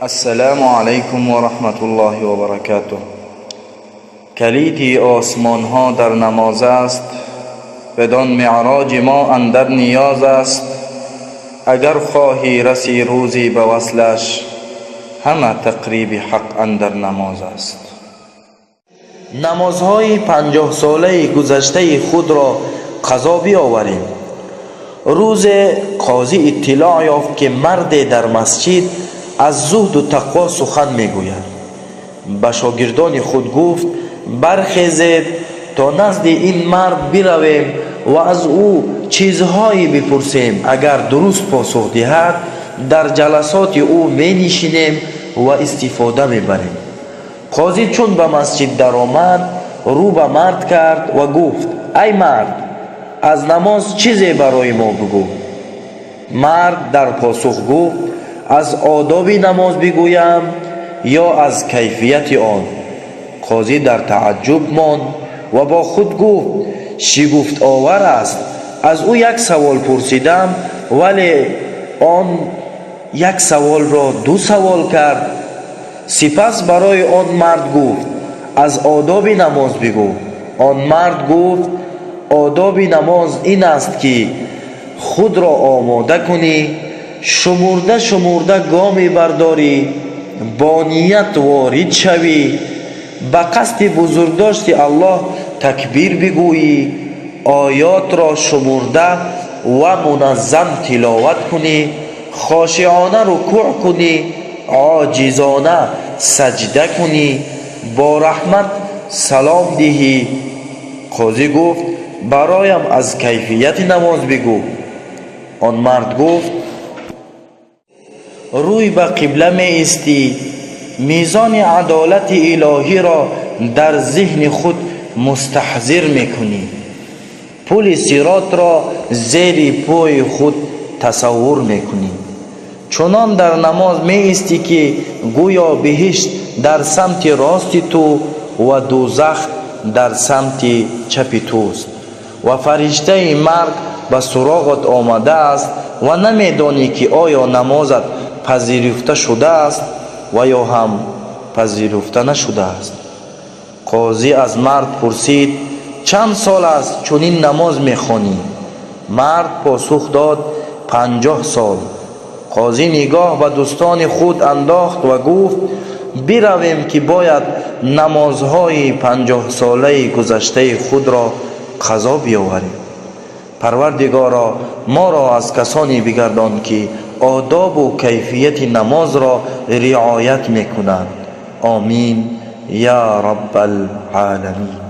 Ассалому алайкум ва раҳматуллоҳи ва баракатуҳ. Калиди осмонҳо дар намоз аст, бедон меъроҷи мо андар ниёз аст. Агар хоҳӣ расӣ рӯзе ба васлаш, ҳама тақриби ҳақ андар намоз аст. Намозҳои 50-солаи гузаштаи худро қазо биёварем. Рӯзе қозӣ иттилоъ ёфт, ки марде дар масҷид аз зуҳду тақво сухан мегӯяд. Ба шогирдони худ гуфт: бархезед то назди ин мард биравем ва аз ӯ чизҳое бипурсем. Агар дуруст посух диҳад, дар ҷаласоти ӯ менишинем ва истифода мебарем. Қозӣ чун ба масҷид даромад, рӯ ба мард кард ва гуфт: ай мард, аз намоз чизе барои мо бигӯ. Мард дар посух гуфт: аз одоби намоз бигӯям ё аз кайфияти он? Қозӣ дар тааҷҷуб монд ва бо худ гуфт: шигуфтовар аст. Аз ӯ як савол пурсидам, вале он як саволро ду савол кард. Сипас барои он мард гуфт: аз одоби намоз бигӯ. Он мард гуфт: одоби намоз ин аст, ки худро омода кунӣ, шумурда шумурда гоме бардорӣ, бо ният ворид шавӣ, ба қасди бузургдошти Аллоҳ такбир бигӯӣ, оётро шумурда ва муназзам тиловат кунӣ, хошиона рукӯъ кунӣ, оҷизона саҷда кунӣ, бо раҳмат салом диҳӣ. Қозӣ гуфт: бароям аз кайфияти намоз бигӯ. Он мард гуфт: рӯй ба қибла меистӣ, мизони адолати илоҳиро дар зиҳни худ мустаҳзир мекунӣ, пули сиротро зери пои худ тасаввур мекунӣ. Чунон дар намоз меистӣ, ки гӯё биҳишт дар самти рости ту ва дӯзах дар самти чапи туст ва фариштаи марг ба суроғат омадааст ва намедонӣ, ки оё намозат пазируфта шудааст ва ё ҳам пазируфта нашудааст. Қозӣ аз мард пурсид: чанд сол аст чунин намоз мехонӣ? Мард посух дод: 50 сол. Қозӣ нигоҳ ба дӯстони худ андохт ва гуфт: биравем, ки бояд намозҳои 50-солаи гузаштаи худро қазо биёварем. Парвардигоро, моро аз касоне бигардон, ки одобу кайфияти намозро риоят мекунанд. Омин я раббал оламин.